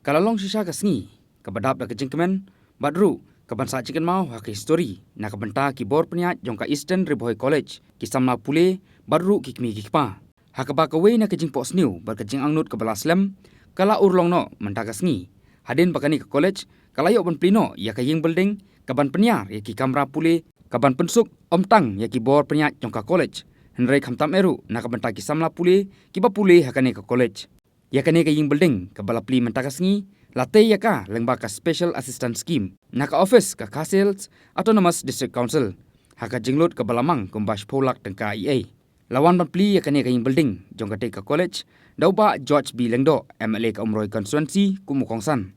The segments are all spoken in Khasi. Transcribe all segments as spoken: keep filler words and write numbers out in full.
Ka la long shisha ka sngi kaba dap da ka jingkmen bad ruh kaban sah jingkynmaw ha ka histori na ka bynta ki bor pynïaid jong ka Eastern Ri Bhoi College, ki samla pule bad ruh ki kmie ki kpa. Ha kaba kawei na ka jingphohsniew bad ka jingangnud kaba la slem ka la urlong noh mynta ka sngi, hadien ba kane ka college ka la ïoh ban plie noh ïa ka ïing building kaban pynïar ïa ki kamra pule, kaban pynsuk ym tang ïa ki bor pynïaid jong ka college, hynrei khamtam eh ruh na ka bynta ki samla pule kiba pule ha kane ka college. Ïa kane ka ïing building kaba la plie mynta ka sngi la tei ïa ka lyngba ka Special Assistance Scheme na ka office ka Khasi Hills Autonomous District Council, ha ka jinglut kaba la mang kumba shiphew lak tyngka eiei. La wan ban plie ïa kane ka ïing building jong katei ka college da u Bah George B Lyngdoh, M L A ka Umroi Constituency, kum u kongsan.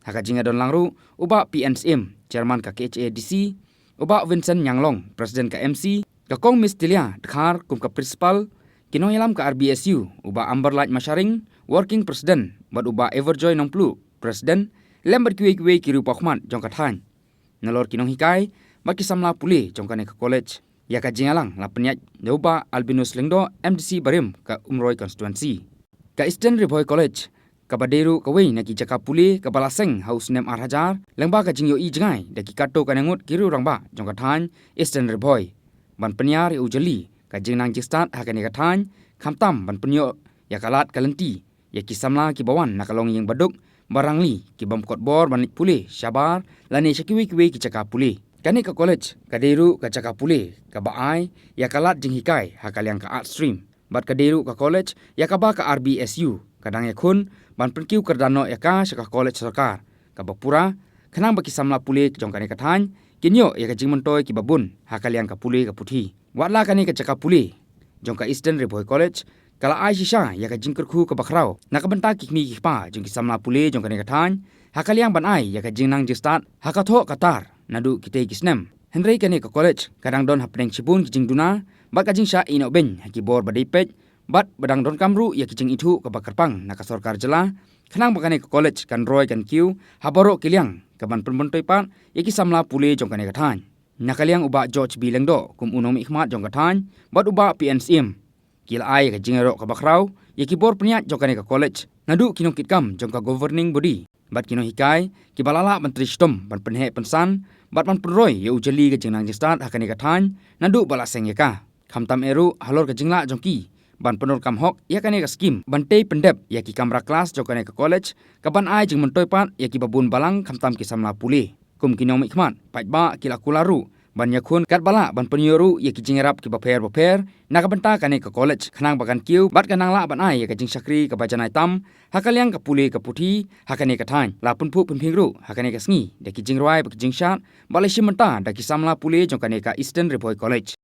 Ha ka jingïadon lang ruh u Bah P N Syiem, Chairman ka K H A D C, u Bah Vincent Ñianglong, President ka M C, ka Kong Mistilia Dkhar kum ka Principal, ki nongïalam ka R B S U, u Bah Amberlight Masharing, Working President, bad u Bah Everjoy Nongpluh, President, lem bad kiwei kiwei ki riewpawkhmat jong ka thaiñ, nalor ki nonghikai bad ki samla pule jong kane ka college. Ïa ka jingïalang la pynïaid da u Bah Albinus Lyngdoh, M D C barim ka Umroi Constituency. Ka Eastern Ri Bhoi College kaba dei ruh kawei na ki jaka pule kaba la seng ha u snem ar hajar lyngba ka jingïohi jngai da ki katto katne ngut ki riewrangbah jong ka thaiñ Eastern Ri Bhoi, ban pynïar ïa u jylli ka jingnang jingstad ha kane ka thaiñ, khamtam ban pynïoh ïa ka lad ka lynti ïa ki samla kiba wan na ka longïing baduk barangli, ki bym kot bor ban leit pule shabar lane sha kiwei kiwei ki jaka pule. Kane ka college ka dei ruh ka jaka pule kaba ai ïa ka lad jinghikai ha ka liang ka art stream, bad ka dei ruh ka college ïa kaba ka R B S U ka dang ïakhun ban pynkiew kyrdan noh ïa ka sha ka college sorkar kaba pura, khnang ba ki samla pule jong kane ka thaiñ kin ïoh ïa ka jingmyntoi kiba bun ha ka liang ka pule ka puthi. Wat la kane ka jaka pule jong ka Eastern Ri Bhoi College ka la ai shisha ïa ka jingkyrkhu kaba khraw na ka bynta ki kmie ki kpa jong ki samla pule jong kane ka thaiñ, ha ka liang ban ai ïa ka jingnang jingstad ha ka thoh ka tar naduh kitei ki snem. Hynrei kane ka college ka dang don hapdeng shibun ki jingduna bad ka jingshah ïehnoh beiñ ha ki bor ba dei peit, bad ba dang donkam ruh ïa ki jingithuh kaba kyrpang na ka sorkar jylla, khnang ba kane ka college kan roi kan kiew ha baroh ki liang kaban pynmyntoi pat ïa ki samla pule jong kane ka thaiñ. Na ka liang u Bah George B Lyngdoh kum u nongmihkhmat jong ka thaiñ bad u Bah P N Syiem, ki la ai ïa ka jingïaroh kaba khraw ïa ki bor pynïaid jong kane ka college naduh ki nongkitkam jong ka governing body bad ki nonghikai kiba la lah ban trei shitom ban pynheh pynsan bad ban pynroi ïa u jylli ka jingnang jingstad ha kane ka thaiñ naduh ba la seng ïa ka. Khamtam eh ruh halor ka jinglah jong ki ban pyndonkam hok ïa kane ka skim ban tei pyndep ïa ki kamra klas jong kane ka college kaban ai jingmyntoi pat ïa kiba bun balang khamtam ki samla pule. Kum ki nongmihkhmat paidbah ki la kular ruh ban ïakhun katba lah ban pynïoh ruh ïa ki jingïarap kiba pher bapher na ka bynta kane ka college, khnang ba kan kiew bad kan nang lah ban ai ïa ka jingshakri kaba janai tam ha ka liang ka pule ka puthi ha kane ka thaiñ. La pynphuh pynphieng ruh ha kane ka sngi da ki jingrwai bad ki jingshad ba la shim bynta da ki samla pule jong kane ka Eastern Ri Bhoi College.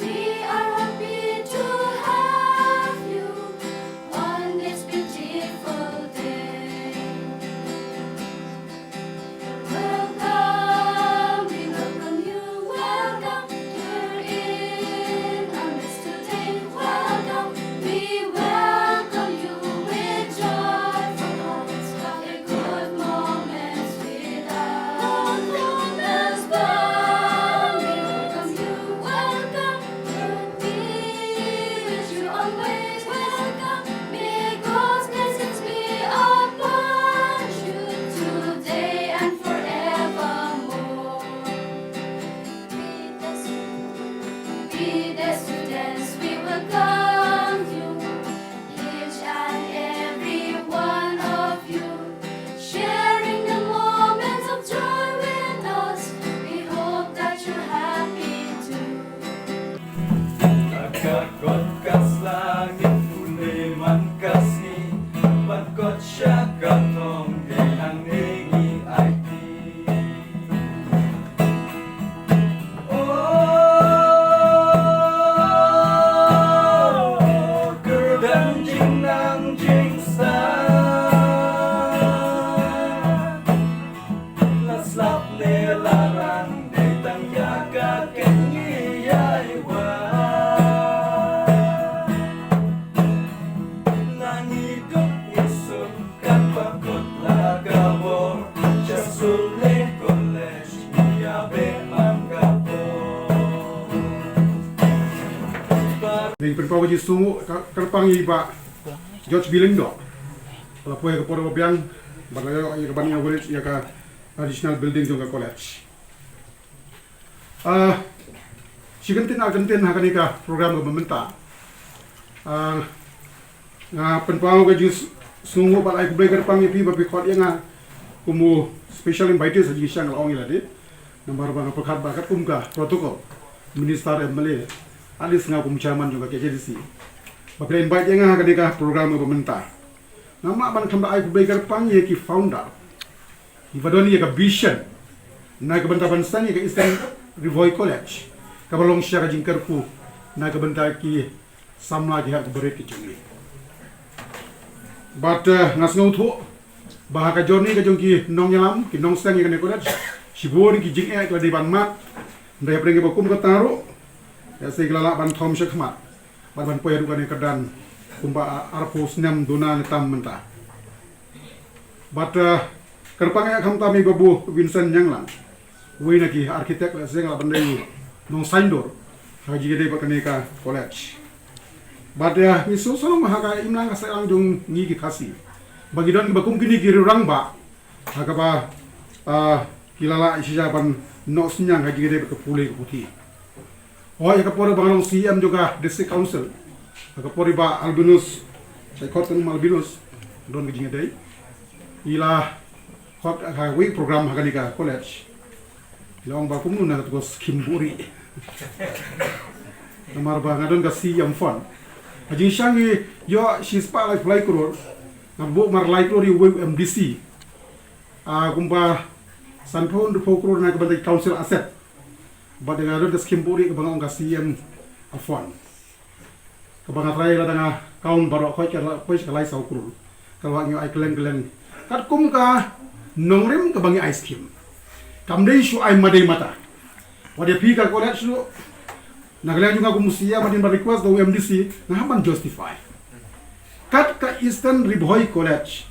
We are happy to have you on this beautiful day. Welcome, we welcome you, welcome. You're in our midst today. Welcome, we welcome you with joyful hearts. Have a good moment with us. Welcome, welcome, we welcome you, welcome. We wish you always welcome. May God's blessings be upon you today and forevermore. We the students, we welcome you, each and every one of you, sharing the moments of joy with us. We hope that you're happy too. Ka kot ka sla ngi pule man ka sngi, ban kot sha ka thong dei hangne ngi aiti. Oh, Ngi pynpaw ka jingsngewnguh ka kyrpang ïa i Bah George B Lyngdoh, ba la poi ha ka por ba biang bad la ïoh ïa ka ban inaugurate ïa ka additional building jong ka college. Ah, shi kyntien ar kyntien ha kane ka program kaba mynta. Ah, nga pynpaw ka jingsngewnguh bad ai khublei kyrpang ïa phi ba phi khot ïa nga kum u special invitees ha jingshisha, nga la ong ïa lade. Namar ba nga pyrkhat ba katkum ka protocol, minister, M L A, at least nga kum chairman jong ka K H A D C, ba phi la invite ïa nga ha kane ka program kaba mynta. Namar ban kham da ai khublei kyrpang ïa ki founder, kiba don ïa ka vision na ka bynta ban seng ïa ka Eastern Ri Bhoi College kaba long sha ka jingkyrkhu na ka bynta ki samla ki heh ki barit ki jong ngi. Bad, eh, nga sngewthuh ba ha ka journey ka jong ki nongïalam, ki nongseng ïa kane college, shibun ki jingeh ki la dei ban mad. Hynrei hapdeng kiba kum kata ruh, ïa, sa ki la lah ban thom shakhmat bad ban poi haduh kane ka kyrdan kumba arphew snem duna ne tam mynta. Bad, eh, kyrpang ïa khamtam i Babu Vincent Ñianglang, uwei na ki architect, lehse nga lah ban dei u nongsaiñdur ha ka jingïadei bad kane ka college. Bad, eh, ngi sngewsarong ha ka imlang ka sahlang jong ngi ki Khasi ba ngi don kiba kum kine ki rangbah ha kaba, ah, ki la lah shisha ban noh synñiang ha ka jingïadei bad ka pule ka puthi. Hooid, ha ka por ba nga long C E M jong ka District Council, ha ka por i Bah Albinus, sa i khot ka nym Albinus, don ka jingïadei, i la khot ha kawei ka program ha kane ka college. I la ong ba kumno na kata ka skim buhrieh. Namar ba nga don ka C E M fund. Ha jingshisha ngi ïoh shispah laiphew lai klur, nga buh mar lai klur ïa uwei u M D C. Ah, kumba sanphew hynriewphew klur na ka bynta ki council asset. Bad nga don ka skim buhrieh kaba nga ong ka C E M fund, kaba nga trai lada nga count baroh khoit ka la poi sha ka lai saw klur. Ka la wad ngi ai kylleng kylleng katkum ka nongrim kaba ngi ai skim. Kam dei shu ai ma dei mata. Wat ïa phi ka college ruh, na ka liang jong nga kum u C E M hadien ba request da u M D C, nga hap ban justify. Kat ka Eastern Ri Bhoi College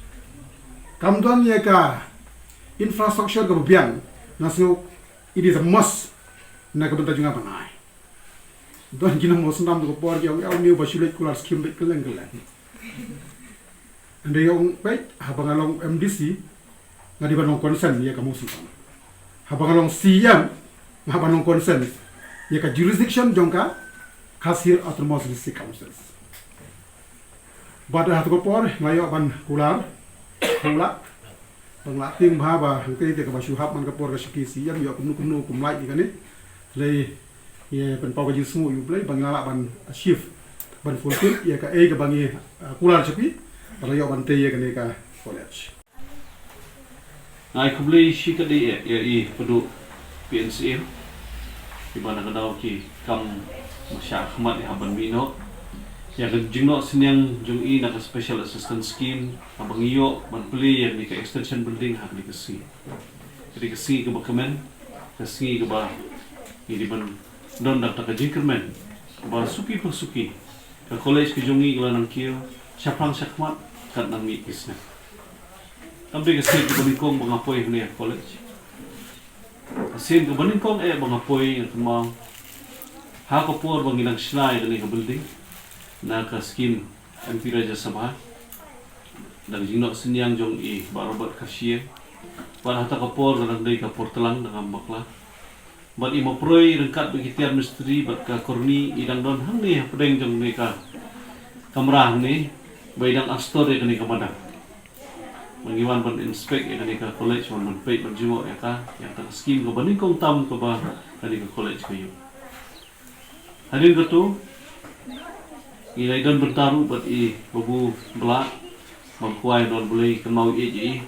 kam don ïa ka infrastructure kaba biang, nga sngew it is a must na ka bynta jong nga ban ai. Don ki nongmihsnam ha ka por ki ong, ïa, ong ïa ba shu leit kular skim beit kylleng kylleng. Hynrei ong, peit, haba nga long M D C, nga dei ban long concern ïa ka mihsnam. Haba nga long C E M, nga hap ban long concern ïa ka jurisdiction jong ka Khasi Hills Autonomous District Council. Bad ha kata ka por nga ïoh ban kular, kular, ba nga la tieng bha ba hangtei te kaba shu hap man ka por ka shuki C E M ïoh kumno kumno kum lait ïa kane. Lei ïa pynpaw ka jingsngew ïa U Blei ba ngi la lah ban achieve, ban fulfill ïa kaei kaba ngi, ah, kular sha phi, ba la ïoh ban tei ïa kane ka college. Nga ai khublei shi katdei eh ïa i Bah P N C M, iba na ka daw ki kam mashah khmat ïa hap ban mih noh ïa ka jingnoh synñiang jong i na ka Special Assistance Scheme haba ngi ïoh ban plie ïa kane ka extension building ha kane ka sngi. Kane ka sngi kaba kmen, ka sngi kaba ngi dei ban don da kata ka jingkyrmen kaba suki pa suki ka college ka jong ngi ka la nang kiew shaphrang shakhmat kat nang mih ki snem. Kam dei ka sien kaba nyngkong ba nga poi hangne ha college. Ka sien kaba nyngkong eh ba nga poi, nga kynmaw ha ka por ba ngi dang shna ïa kane ka building na ka skim M P Rajya Sabha, da ka jingnoh synñiang jong i Bah Robert Kharshiing. Bad ha kata ka por ka dang dei ka por tlang, dang ym bakla. Bad i Maproi ryngkat bad ki tiar mistri bad ka kurni i dang don hangne hapdeng jong kane ka kamra hangne, ba i dang astor ïa kane ka madan. Ba ngi wan ban inspect ïa kane ka college, wan ban peit ban jngoh ïa ka, ïa kata ka skim kaba nyngkong tam kaba kane ka college ka ïoh. Hadien kato ngi la ïadon bynta ruh bad i Babu Blah, Bangkwai, Don Blei, kynmaw ïeit ïa i.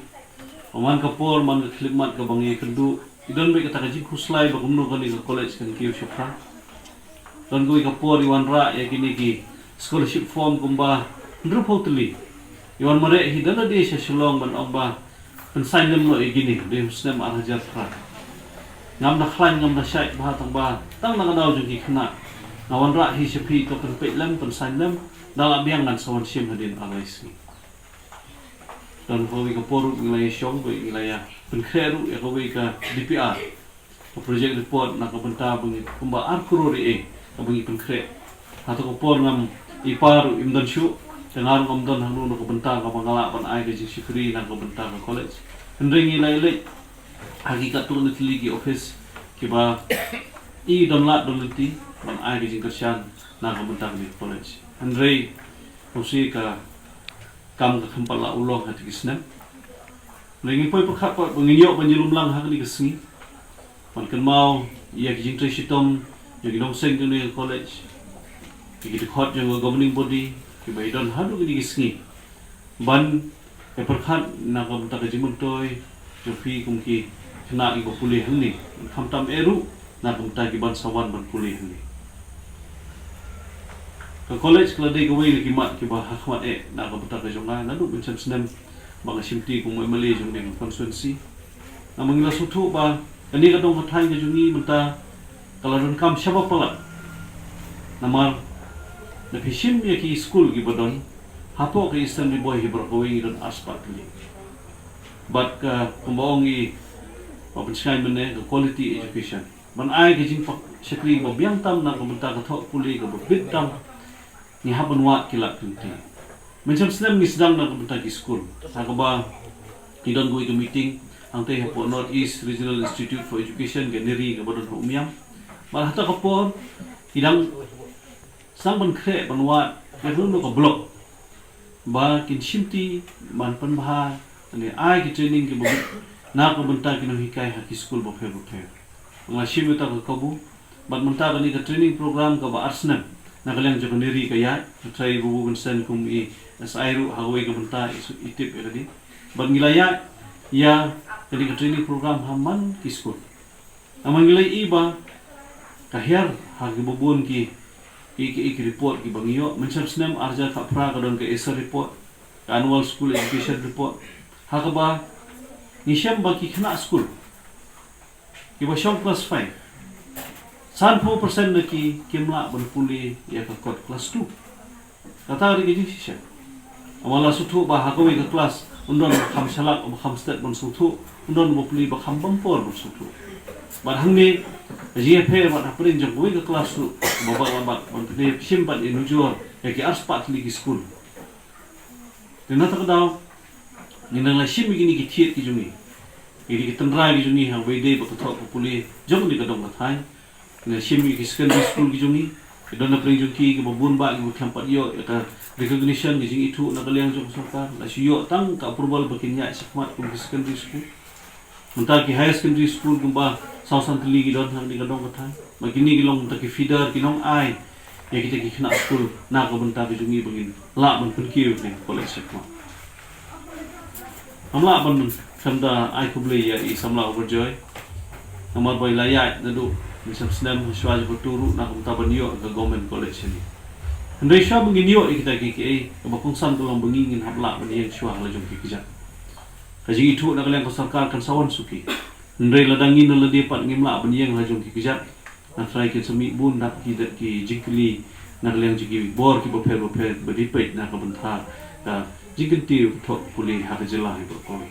Ba man ka por, man ka khyllipmat kaba ngi ïakynduh, i don beit kata ka jingkhuslai ba kumno kane ka college kan kiew shaphrang. Don kawei ka por i wanrah ïa kine ki scholarship form kumba hynriewphew tylli. I wan mareh hi da lade sha Shillong ban ong ba pynsain lem noh ïa kine, dei u snem ar hajar phra. Ngam da khlaiñ, ngam da shait bha, tang ba tang na ka daw jong ki khynnah nga wanrah hi sha phi, to pynpeit lem, pynsain lem, da lah biang ngan sa wan shim hadien ar lai sngi. Don kawei ka por ruh ngi la ïa shong, ba ngi la ïa pynkhreh ruh ïa kawei ka D P R, ka project report na ka bynta ba ngi kumba ar klur ïa kaba ngi pynkhreh. Hato ka por ngam, i pa ruh im don shuh, te nga ruh ngam don hangno na ka bynta kaba nga lah ban ai ka jingshakri na ka bynta ka college. Hynrei ngi la ïaleit ha ki katto katne tylli ki office kiba i don lad don lynti ban ai ka jingkyrshan na ka bynta kane ka college. Hynrei u si ka kam ka khlem pat lah u long ha kito ki snem. Hynrei ngi poi pyrkhat pat ba ngin ïoh ban ïalum lang ha kane ka sngi ban kynmaw ïa ki jingtrei shitom jong ki nongseng jong kane ka college, ïa ki dkhot jong ka governing body kiba i don haduh kine ki sngi ban ïa pyrkhat na ka bynta ka jingmyntoi jong phi kum ki khynnah kiba pule hangne, khamtam eh ruh na ka bynta ki ban sa wan ban pule hangne. Ka college ka la dei kawei na ki mat kiba ha khmat eh na ka bynta ka jong nga naduh mynshem snem ba nga shimti kum u M L A jong kane ka constituency. Namar ngi la sngewthuh ba kane ka dong ka thaiñ ka jong ngi mynta ka la donkam shaba palat. Namar da phi shim ïa ki skul kiba don hapoh ka Eastern Ri Bhoi hi baroh kawei ngi don arspah tylli. Bad ka kumba ong i Bah Pynsngew mynne, ka quality education. Ban ai ka jingpynshakri ba biang tam na ka bynta ka thoh pule kaba bit tam, ngi hap ban wad ki lad ki lynti. Mynshem snem ngi sdang na ka bynta ki skul. Ha kaba ngi don kawei ka meeting hangtei hapoh North East Regional Institute for Education, ka NERI, kaba don ha Umiam. Bad hata ka por ngi dang sdang ban khreh ban wad ïa kano kano ka block ba kin shimti ban pynbha ne ai ki training kiba bit na ka bynta ki nonghikai ha ki skul bapher bapher. Nga la shim ïa kata ka kabu bad mynta kane ka training program kaba ar snem na ka liang jong ka NERI ka ïaid, ka trai Babu Vincent kum i S I ruh ha kawei ka bynta i su-, i tip ïa kane. Bad ngi la ïaid ïa kane ka training program ha man ki skul. Namar ngi la ïohi ba ka hiar ha kiba bun ki, ki, ki, ki report kiba ngi ïoh. Mynshem snem ar hajar khatphra ka don ka ASER report, ka Annual School Education Report, ha kaba ngi shem ba ki khynnah skul kiba shong class five, sanphew percent na ki kim lah ban pule ïa ka kot class two. Kata ka dei ka jingshisha. Namar la sngewthuh ba ha kawei ka klas un don ba kham shalak, ba kham stet ban sngewthuh, un don ba pule ba kham bam por ban sngewthuh. Bad hangne ka jingïapher bad hapdeng jong kawei ka klas ruh ba, ba, ba, ba, ban pynshim bad ïanujor ïa ki arspah tylli ki skul. Te na kata ka daw ngin nang la shim ïa kine ki thied ki jong ngi, ïa kine ki tynrai ki jong ngi ha kaba ïadei bad ka thoh ka pule jong kane ka dong ka thaiñ. Ngi la shim ïa ki secondary school ki jong ngi. Ki don na pdeng jong ki kiba bun bah kiba khlem pat ïoh ïa ka recognition, ka jingithuh na ka liang jong ka sorkar. La shu ïoh tang ka approval ba kin ïaid shakhmat kum ki secondary school. Mynta ki higher secondary school kumba saw san tylli ki don ha kane ka dong ka thaiñ. Ba kine ki long mynta ki feeder, ki nongai ïa kita ki khynnah skul na ka bynta ka jong ngi ba ngin lah ban pynkiew ïa kane ka college shakhmat. Ngam lah ban khlem da ai khublei ïa i samla Uberjoy. Namar ba i la ïaid naduh mynshem snem shuwa jong ka tur ruh na ka bynta ban ïoh ïa ka government college hangne. Hynrei shuwa ba ngin ïoh ïa kita kiei kiei, kaba kongsan ka long ba ngi ngin hap lah ban ïeng shuwa ha la jong ki kjat. Ka jingithuh na ka liang ka sorkar kan sa wan suki. Hynrei lada ngi na lade pat ngim lah ban ïeng ha la jong ki kjat, na trai kin sa mih bun dap ki, dap ki jingkylli na ka liang jong ki bor kiba pher bapher ba dei peit na ka bynta ka jingkyntiew thoh pule ha ka jylla hi baroh kawei.